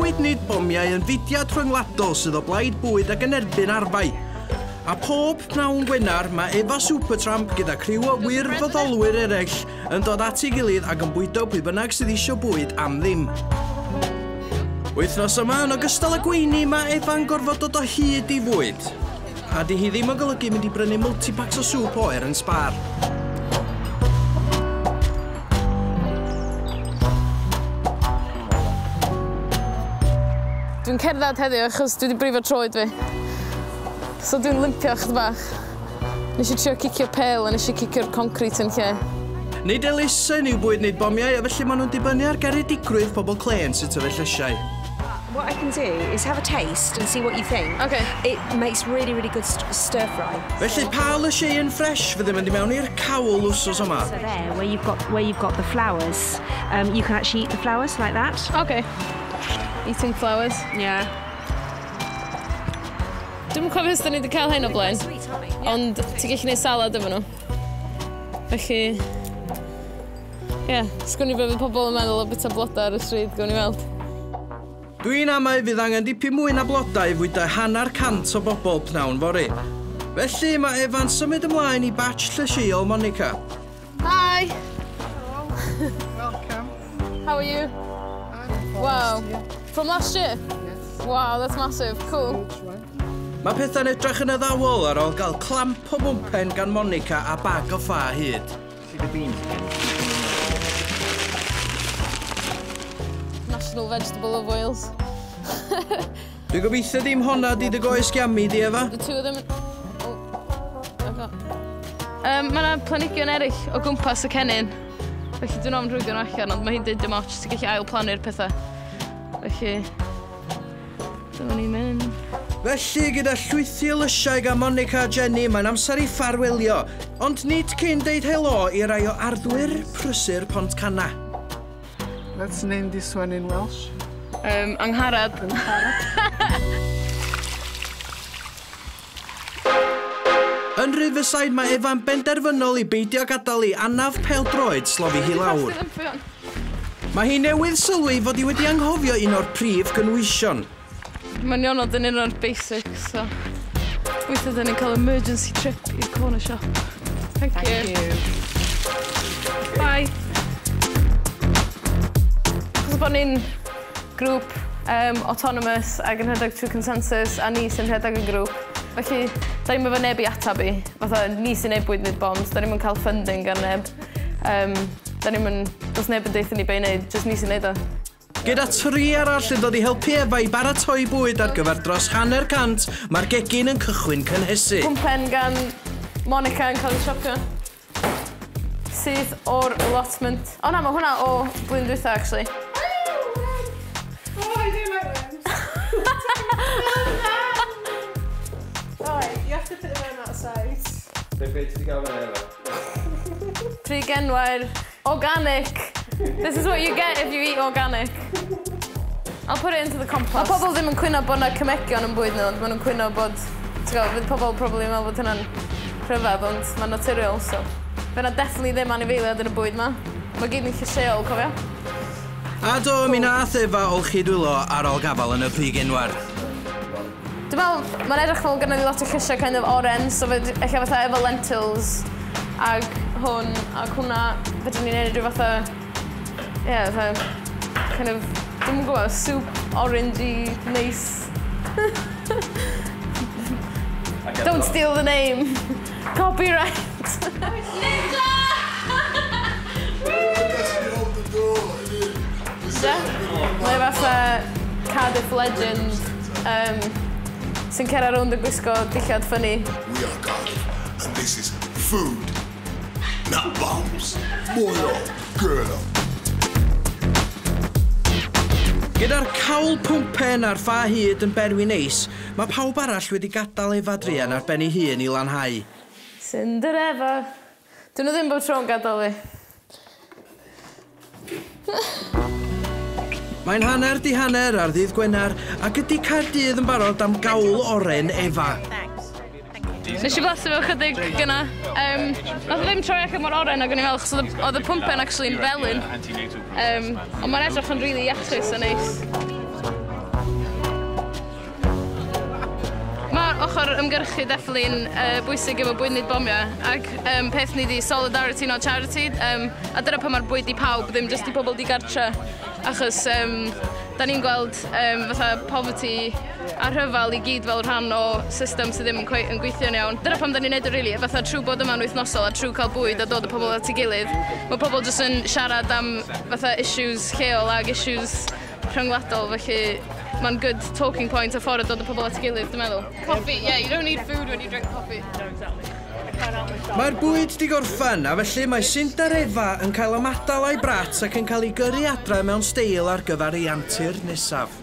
Bwyd Nid Bomiau yn fudiad rhyngwladol sydd o blaid bwyd ac yn erbyn arfau. A pob pnawn Gwener, mae Efa Supertramp gyda criw o wirfoddolwyr eraill yn dod at ei gilydd ac yn bwydo pwy bynnag sydd eisiau bwyd am ddim. Wythnos yma, yn ogystal â gweini, mae Efa'n gorfod dod o hyd i fwyd. A di hi ddim yn golygu mynd i brynu multipacks o sŵp oer yn Spar. Dwi'n cerdded heddiw achos dwi wedi brifo troed fi. So dwi'n limpio chydig bach. Nes i trio cicio pêl a nes i cicio'r concrit yn lle. Nid elusen yw Bwyd Nid Bomiau, a felly maen nhw'n dibynnu ar garedigrwydd pobl clên sy'n tyfu llysiau. What I can do is have a taste and see what you think. Okay. It makes really, really good stir fry. Felly pa lysieuyn ffresh fydd yn mynd i mewn i'r cawl wsos yma? So there, where you've got the flowers, you can actually eat the flowers like that. Okay. Eating flowers. Yeah. Dwi'm yn cofio os da ni wedi cael hyn o blaen, ond ti'n gallu gwneud salad efo nhw. Felly, ie, yeah, sgwn i be fydd pobl yn meddwl o bita blodau ar y stryd, gawn ni weld. Dwi'n amau fydd angen dipyn mwy na blodau i fwydo 150 o bobl pnawn fory. Felly mae Efa'n symud ymlaen i batch llysieuol Monica. Hi! Hello. Welcome. How are you? I'm from Wow. last year. From last year? Yes. Wow, that's massive. Cool. Huge one. Mae pethau'n edrych yn addawol ar ôl gael clamp o bwmpen gan Monica a bag o ffa hyd. See the beans again? National Vegetable of Wales. Dwi'n gobeithio ddim honna di dy goes giami di, Efa. The two of them... Oh, I've got... Mae yna planhigion eraill o gwmpas y cennin. Felly dwi'n ofn rhwygo nhw allan, ond mae hi'n deud dim ots, ti'n gallu ail-plannu'r pethau. Felly, dyma ni'n mynd. Felly, gyda llwythi o lysiau gan Monica a Jenny, mae'n amser i ffarwelio. Ond nid cyn deud helo i rai o arddwyr prysur Pontcanna. Let's name this one in Welsh. Angharad. Yn Riverside mae Efa'n benderfynol i beidio gadael i anaf pêl-droed slofi hi lawr. Mae hi newydd sylwi fod hi wedi anghofio un o'r prif gynwysion. Mae nionod yn un o'r basics, so... Weithiau dyn ni'n cael emergency trip i'r corner shop. Thank you. you. Bye. Achos bod ni'n grŵp autonomous ac yn rhedeg trwy consensus, a ni sy'n rhedeg y grŵp. Felly, da ni'm efo neb i atab i. Fatha, ni sy'n neud Bwyd Nid Bombs, da ni'm yn cael funding gan neb. Da ni'm yn... Does neb yn deutha ni be i neud, jyst ni sy'n neud o. Gyda tri arall yn dod i helpu Efa i baratoi bwyd ar gyfer dros 150, mae'r gegin yn cychwyn cynhesu. Pwmpen gan Monica yn cael ei siopio. Sydd o'r allotment. O na, mae hwnna o blwyddyn dwytha, actually. Oh, I do like worms. Alright, you have to put the worm outside. Be ti wedi gael fan Efa? Pry genwair. Organic. This is what you get if you eat organic. I'll put it into the compost. Mae pobl ddim yn cwyno bod yna cemegion yn bwyd nhw, ond maen nhw'n cwyno bod... Ti'n gwybod, fydd pobl probably yn meddwl bod hynna'n rhyfedd, ond mae'n naturiol, so... Fydd yna definitely ddim anifeiliaid yn y bwyd ma. Mae gyd yn llysieuol, cofio. A do, mi nath Efa olchi dwylo ar ôl gafal yn y pry genwair. Dwi'n meddwl, mae'n edrych fel gynna fi lot o llysiau kind of oren, so fydd ella fatha efo lentils ag hwn ag hwnna, fedrwn ni neud rhyw fatha, ie, yeah, fatha, kind of, dwi'm yn gwybod, soup, orangey, nice. Don't steal the name. Copyright. Ninja! Mae fatha Cardiff legend, sy'n cerdded rownd yn gwisgo dillad ffynnu. We are Cardiff, and this is food, not bombs. Boy up, girl up. Gyda'r cawl pwmpen a'r ffa hyd yn berwi neis, mae pawb arall wedi gadael Efa druan ar ben ei hun i lanhau. Cinderella. Dyn nhw ddim bob tro'n gadael fi. Mae'n 9:30 ar ddydd Gwener ac ydy Caerdydd yn barod am gawl oren Efa. Nes i blasu fo chydig gynna. Nath o ddim troi allan mor oren ag o'n i'n meddwl, achos oedd y pwmpen actually yn felyn. Ond mae'n edrych yn rili iachus a neis. ochr ymgyrchu definitely yn bwysig efo Bwyd Nid Bomiau, ac peth ni di solidarity, not charity, a dyna pan mae'r bwyd i pawb, ddim jyst i pobl digartre, achos da ni'n gweld fatha poverty a rhyfel i gyd fel rhan o system sydd ddim yn cweit yn gweithio'n iawn. Dyna pam da ni'n neud o really, fatha trwy bod yma'n wythnosol a trwy cael bwyd a dod y pobl at ei gilydd. Mae pobl jyst yn siarad am fatha issues lleol ag issues rhyngwladol, felly mae'n good talking point a ffordd o dod y pobl at ei gilydd, dwi'n meddwl. Coffee, yeah, you don't need food when you drink coffee. No, exactly. Mae'r bwyd di gorffan, a felly mae Cinderella yn cael ymadael a'i brat ac yn cael ei gyrru adra mewn steil ar gyfer ei antur nesaf.